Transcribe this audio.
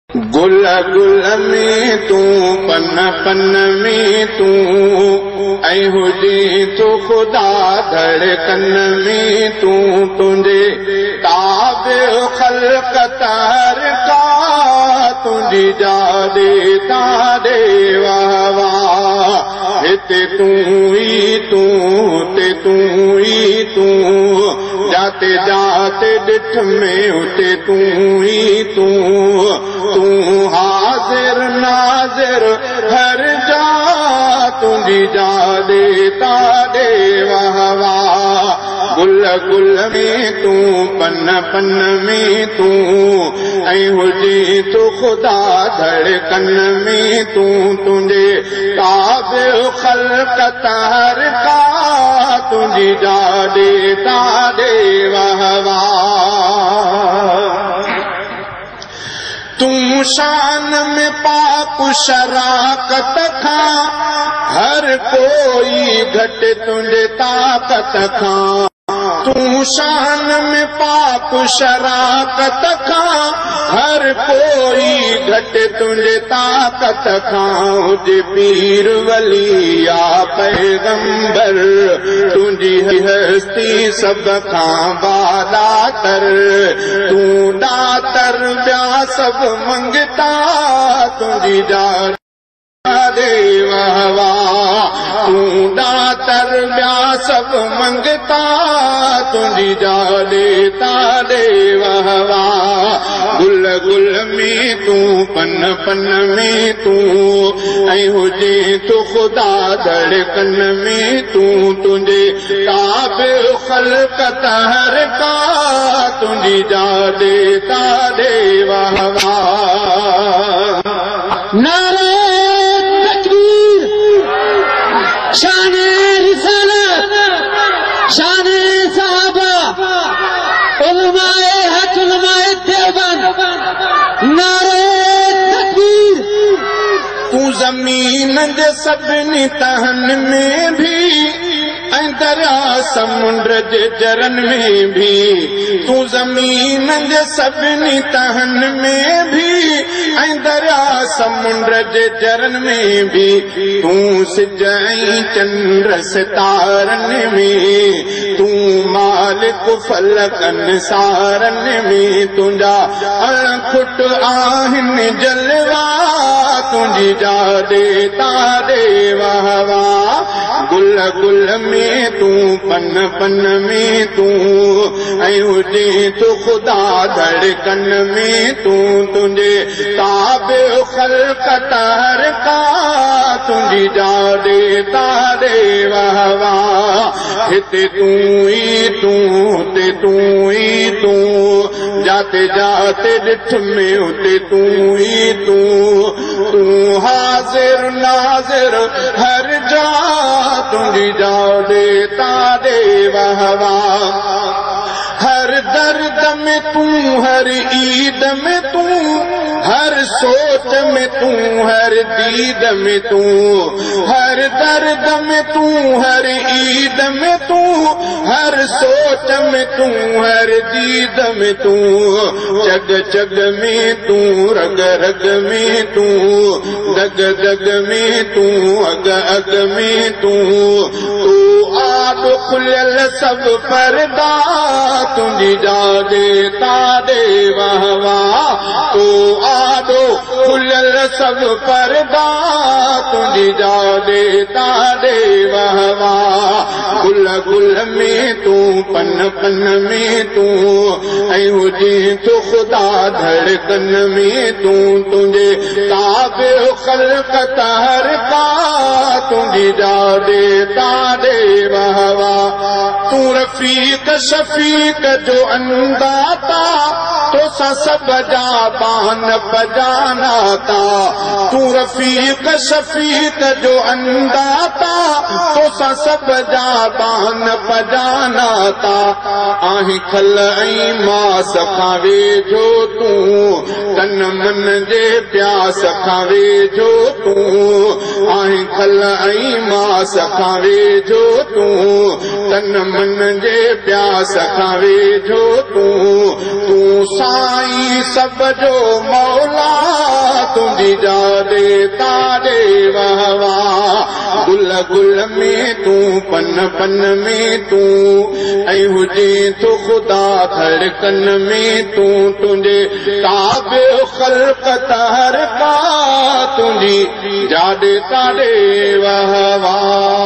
गुल गुल में तूं, पन पन में तूं, ऐं हुजे तूं ख़ुदा धड़कन में तूं। तुंहिंजे ताबे ख़ल्क़त हर का, तुंहिंजी जाॾे ताॾे वाह वाह। हिते तूं ई तूं, हुते तूं ई तूं, जाते जाते ॾिठ में हुते तूं ई तूं। तूं हाज़िर नाज़िर हर जा, तुंहिंजी जाॾे ताॾे वाह वाह। गुल गुल में तूं, पन पन में तूं, ऐं हुजे तूं ख़ुदा धड़कन में तूं। तुंहिंजे ताबे ख़ल्क़त हर का, तुंहिंजी जाॾे ताॾे वाह वाह। तूं शान में पाक शराकत खां, हर कोई घटि तुंहिंजे ताक़त खां। तूं शान में पाक शराकत खां, हर कोई घटि तुंहिंजे ताक़त खां। हुजे पीर वली या पैगंबर, तुंहिंजी हस्ती सभ खां बालातर। तूं दातर ॿिया सभु मंगता, तुंहिंजी जाॾे वाह वाह। तूं दातर ॿिया सभु मंगता, तुंहिंजी जाॾे ताॾे वाह वाह। गुल गुल में तूं, पन पन में तूं, ऐं हुजे तूं ख़ुदा धड़कन में तूं। तुंहिंजे ताबे ख़ल्क़त हर का, तुंहिंजी जाॾे ताॾे वाह वाह। नारे तकबीर, शान रिसालत, शान सहाबा, उलमाए हक, उलमाए देवबंद, नारे तकबीर। तूं ज़मीन जे सभिनी तहनि में भी, ऐं दरिया समुंड जे जरन में भी। तूं ज़मीन जे सभिनी तहनि में भी, ऐं दरिया समुंड जे जरन में भी। तूं सिज ऐं चंद्र सितारनि में, तूं मालिक फलकनि सारनि में। तुंहिंजा अणखुट आहिनि जलवा, तुंहिंजी जाॾे ताॾे वाह वाह। गुल गुल में तूं, पन पन में तूं, ऐं हुजे तूं ख़ुदा धड़कन में तूं। तुंहिंजे ताबे ख़ल्क़त हर का, तुंहिंजी जाॾे ताॾे वाह वाह। हिते तूं ई तूं, हुते तूं ई तूं, जाते जाते ॾिठ में हुते तूं ई तूं। तूं हाज़िर नाज़िर हर जा, तुंहिंजी जाॾे ताॾे वाह वाह। हर दर्द में तूं, हर ईद में तूं, हर सोच में तूं, हर दीद में तूं। हर दर्द में तूं, हर ईद में तूं, हर सोच में तूं, हर दीद में तूं। जग जग में तूं, रग रग में तूं, दग दग में तूं, अग अग में तूं। तूं आॾो खुलियल सभु परदा, तुंहिंजी जाॾे ताॾे वाह वाह। तूं आॾो खुलियल सभु परदा, तुंहिंजी जाॾे ताॾे वाह वाह। गुल गुल में तूं, पन पन में तूं, ऐं हुजे तूं ख़ुदा धड़कन में तूं। तुंहिंजे ताबे ख़ल्क़त हर का, तुंहिंजी जाॾे ताॾे वाह वाह। तूं रफ़ीक शफ़ीक जो अंदाता, तोसां सभ जा बान पजानाता। तूं रफ़ीक शफ़ीक जो अंदाता, तोसां सभ जा बान पजानाता। आहीं खल ऐं मास खां वेझो तूं, तन मन जे प्यास खां वेझो तूं। आहीं खल ऐं मास खां वेझो तूं, तन मन जे प्यास खां वेझो तूं। तूं साईं सभ जो मौला, تنهنجي جاڏي تاڏي واهه واهه. گل گل ۾ تون، پن پن ۾ تون، ۽ هجين ٿو خدا ڌڙڪن ۾ تون. تنهنجي تابع خلقت هر ڪا، تنهنجي جاڏي تاڏي واهه واهه.